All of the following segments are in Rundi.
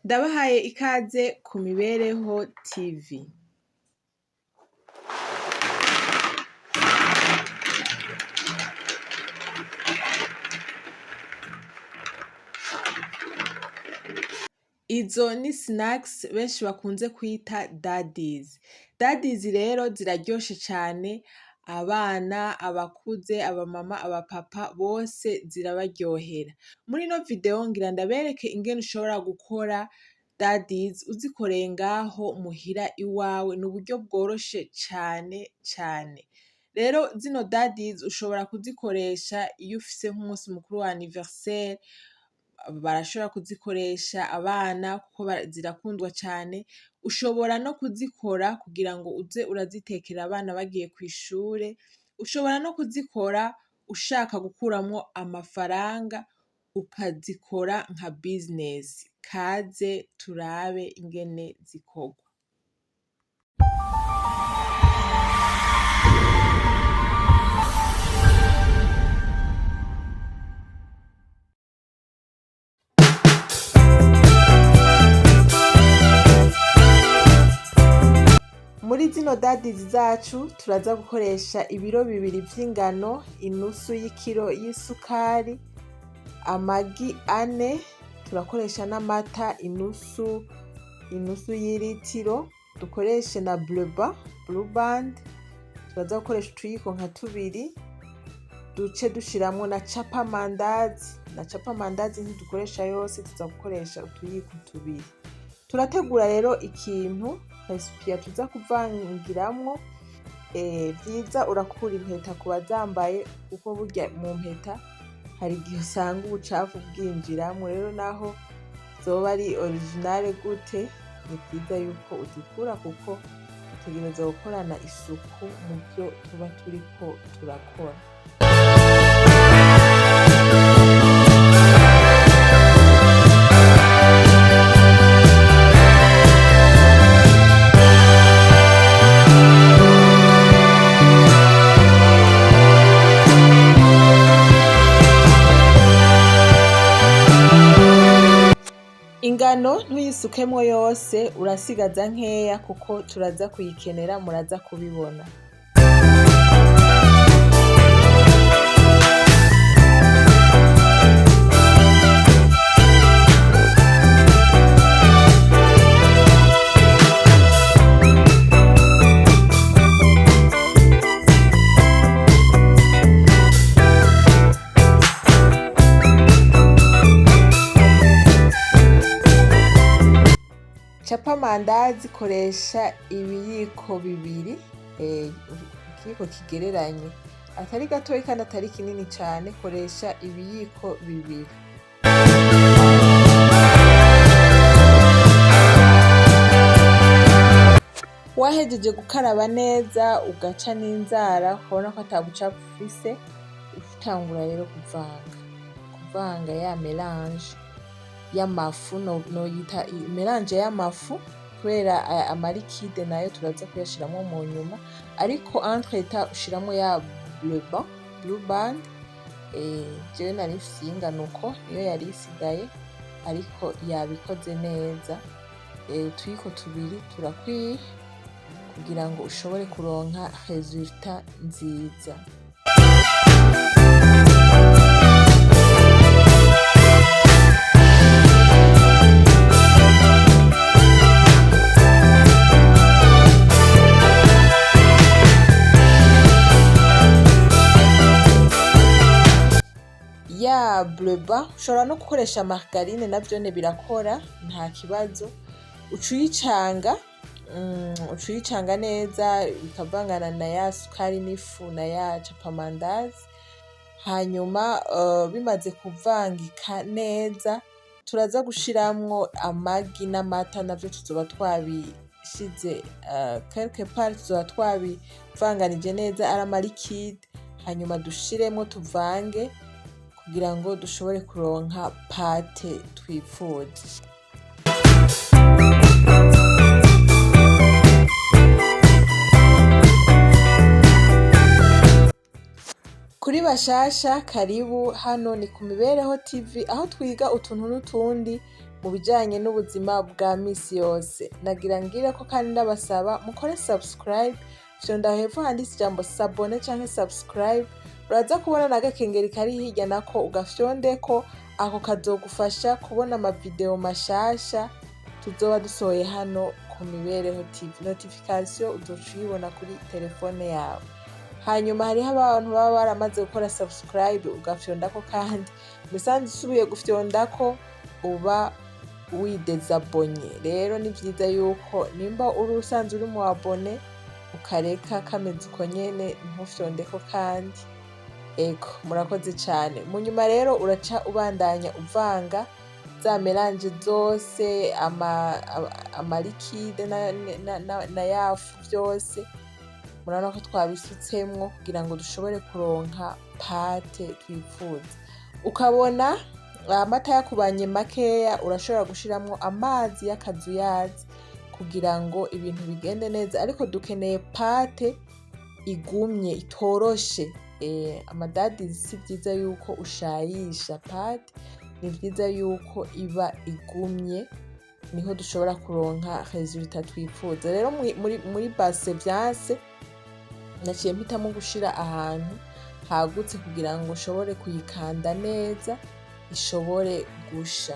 Ndabahaye ikaze ku Mibereho TV. Izo ni snacks benshi bakunze kwita daddies. Daddies rero ziraryoshe cane, abana, abakuze, abamama, abapapa bose zirabaryohera. Muri ino video ngira ndabereke ingene ushobora gukora daddies uzikoreye ngaho muhira iwawe, ni uburyo bworoshe cane cane. Rero zino daddies ushobora kuzikoresha iyo ufise nk'umunsi mukuru wa anniversaire, barashobora kuzikoresha abana kuko zirakundwa cane, ushobora no kuzikora kugira ngo uze urazitekera abana bagiye kw'ishure, ushobora no kuzikora ushaka gukuramwo amafaranga ukazikora nka business. Kaze turabe ingene zikorwa. Muri zino daddies zacu turaza gukoresha ibiro 2 vy'ingano, inusu y'ikiro y'isukari, amagi 4, turakoresha n'amata inusu y'iritiro, dukoreshe na blue band, turaza gukoresha utuyiko nka tubiri, duce dushiramwo na chapa mandazi, na chapa mandazi ntidukoresha yose, tuza gukoresha utuyiko tubiri. Turategura rero ikintu récipient tuza kuvangiramwo, vyiza urakura impeta ku bazambaye kuko burya mu mpeta hari igihe usanga ubucafu bwinjiramwo, rero naho zoba ari originale gute ni vyiza yuko uzikura kuko dutegerezwa gukorana isuku muvyo tuba turiko turakora. Ingano ntuyisukemwo yose, urasigaza nkeya kuko turaza kuyikenera, muraza kubibona. Chapa mandazi koresha ibiyiko 2, ikiyiko kigereranye, atari gatoyi kandi atari kinini cane, koresha ibiyiko 2. Wahejeje gukaraba neza ugaca n'inzara ukabona ko ata bucafu ufise, utangura rero kuvanga ya mélange y'amafu, noyita mélange y'amafu kubera ama liquide nayo turaza kuyashiramwo mu nyuma, ariko entre temps ushiramwo ya blue band, jewe nari mfise iyingana uko niyo yari isigaye, ariko yabikoze neza, utuyiko tubiri turakwiye kugira ngo ushobore kuronka résultat nziza. Ya bleuba ushobora no gukoresha margarine, navyone birakora nta kibazo, uca uyicanga neza bikavangana na ya sukari n'ifu na ya capamandazi, hanyuma bimaze kuvangika neza turaza gushiramwo amagi n'amata, navyo tuzoba twabishize quelque part, tuzoba twabivanganije neza ari ama liquide, hanyuma dushiremwo tuvange kugira ngo dushobore kuronka pâte twipfuza. Kuri bashasha karibu, hano ni ku Mibereho TV aho twiga utuntu n'utundi Mu bijanye n'ubuzima bwa misi yose, nagira ngire ko kandi ndabasaba mukore subscribe. Fyonda hepfo handitse ijambo s'abonner canke subscribe, uraza kubona n'agakengeri kari hirya, nako ugafyondeko. Ako kazogufasha kubona amavideo mashasha tuzoba dusohoye hano ku Mibereho TV. Notification uzoca uyibona kuri telefone yawe. Hanyuma hariho abantu baba baramaze gukora subscribe, ugafyondako kandi musanze usubiye gufyondako uba widezabonye. Rero ni vyiza yuko nimba uri usanzwe uri mu abonné, ukareka kameze uko nyene, ntufyondeko kandi. Ego, murakoze cane. Mu nyuma rero uraca ubandanya uvanga za mélange zose, ama liquide na yafu, vyose murabona ko twabisutsemwo kugira ngo dushobore kuronka pâte twipfuza. Ukabona amata yakubanye makeya, urashobora gushiramwo amazi y'akazuyazi kugira ngo ibintu bigende neza, ariko dukeneye pâte igumye itoroshe. Amadadizi si vyiza yuko ushayisha pâte, ni vyiza yuko iba igumye, niho dushobora kuronka résultat twipfuza. Rero muri base vyanse, naciye mpitamwo gushira ahantu hagutse kugira ngo nshobore kuyikanda neza, ishobore gusha.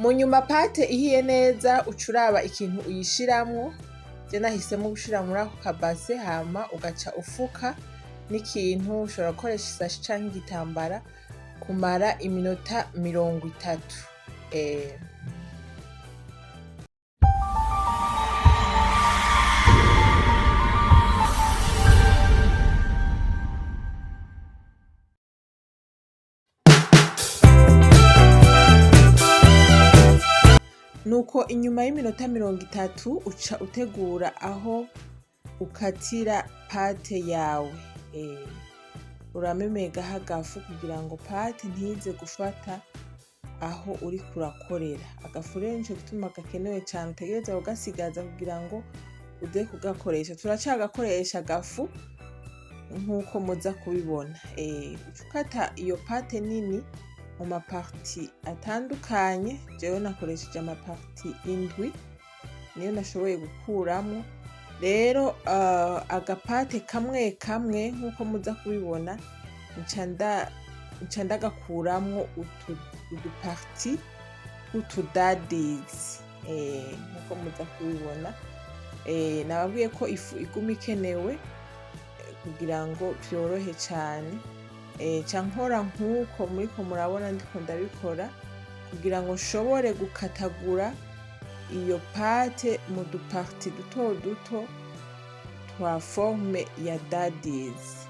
Mu nyuma pâte ihiye neza, uca uraba ikintu uyishiramwo. Je nahisemwo gushira muri ako kabase, hama ugaca ufuka n'ikintu, ushobora gukoresha isashi canke igitambara, kumara iminota 30. Nuko inyuma y'iminota 30 uca utegura aho ukatira pâte yawe. Uramemegaho agafu kugira ngo pâte ntize gufata aho uriko urakorera. Agafu rero nico gituma gakenewe cane, utegerezwa kugasigaza kugira ngo uze kugakoresha. Turacagakoresha agafu nkuko muza kubibona. Uca ukata iyo pâte nini mu ma parties atandukanye. Jewe nakoresheje ama parties 7, niyo nashoboye gukuramwo. Rero aga pâte kamwe kamwe, nkuko muza kubibona, nca ndagakuramwo udu parties tw'utudadizi, nkuko muza kubibona. Nababwiye ko ifu iguma ikenewe kugira ngo vyorohe cane. Nca nkora nkuko muriko murabona ndiko ndabikora, kugira ngo nshobore gukatagura iyo pâte mu du parties duto duto twa forme ya dadizi.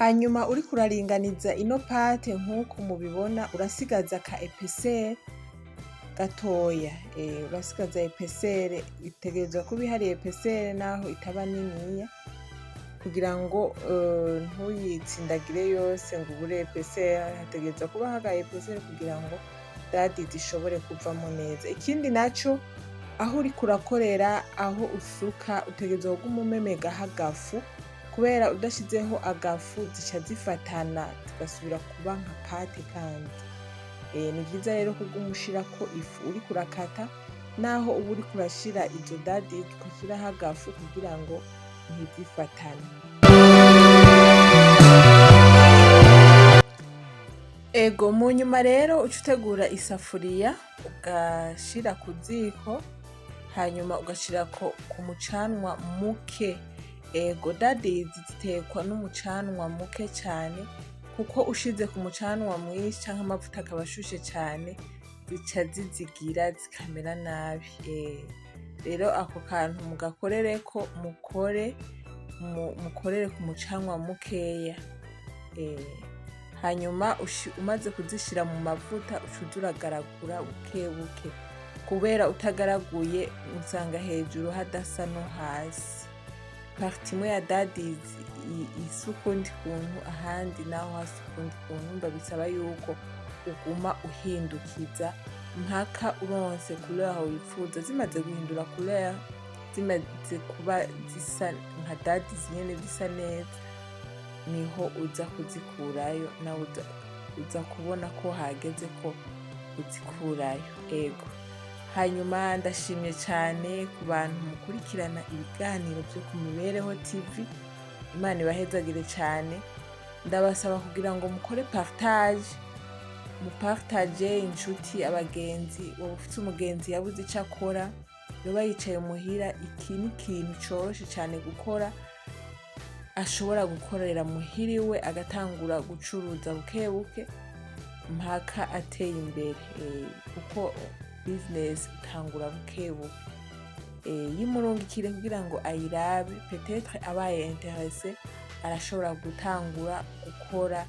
Hanyuma uriko uraringaniza ino pâte nk'uku mubibona, urasigaza ka épaisseur gatoya, urasigaza épaisseur, itegerezwa kuba ihari épaisseur naho itaba niniya, kugira ngo ntuyitsindagire yose ngo ubure épaisseur, hategerezwa kubaho aka épaisseur kugira ngo daddy zishobore kuvamwo neza. Ikindi naco, aho uriko urakorera, aho usuka, utegerezwa kuguma umemegaho agafu, kubera udashizeho agafu zica zifatana zigasubira kuba nka pâte kandi. Ni vyiza rero kuguma ushirako ifu uriko urakata, naho uba uriko urashira izo daddies ugashiraho agafu kugira ngo ntizifatane. Ego, mu nyuma rero uca utegura isafuriya, ugashira ku ziko, hanyuma ugashirako ku mucanwa muke. Ego, daddies zitekwa n'umucanwa muke cane, kuko ushize ku mucanwa mwinshi canke amavuta akaba ashushe cane, zica zizigira zikamera nabi. Rero ako kantu mugakorereko, mukore mukorere ku mucanwa mukeya. Hanyuma umaze kuzishira mu mavuta, uca uza uragaragura bukebuke, kubera utagaraguye usanga hejuru hadasa no hasi. Partie imwe ya daddies isa ukundi kuntu, ahandi naho hasa ukundi kuntu, urumva bisaba yuko uguma uhindukiza mpaka uronse couleur wipfuza. Zimaze guhindura couleur, zimaze kuba zisa nka daddies nyene zisa neza, niho uza kuzikurayo, nawe uza kubona ko hageze ko uzikurayo. Ego. Hanyuma ndashimye cane ku bantu mukurikirana ibiganiro vyo ku Mibereho TV, Imana ibahezagire cane. Ndabasaba kugira ngo mukore partage, mupartage inshuti, abagenzi. Woba ufise umugenzi yabuze ico akora, yoba yicaye muhira, iki ni ikintu coroshe cane gukora, ashobora gukorera muhira iwe, agatangura gucuruza bukebuke mpaka ateye imbere, kuko business utangura bukebuke. Yimurungikire kugira ngo ayirabe, peut-être abaye intéressé arashobora gutangura gukora,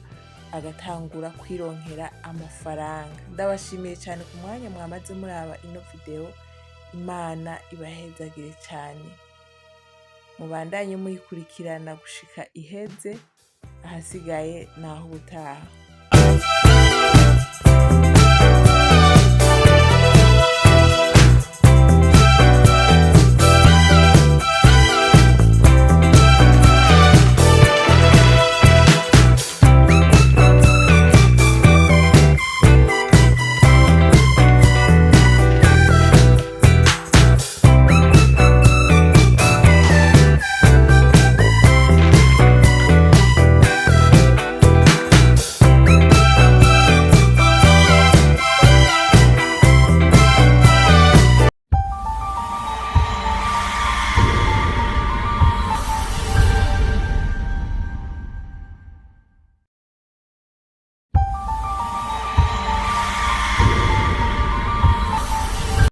agatangura kwironkera amafaranga. Ndabashimiye cane ku mwanya mwamaze muraba ino video, Imana ibahezagire cane. Mubandanye muyikurikirana gushika iheze, ahasigaye naho ubutaha.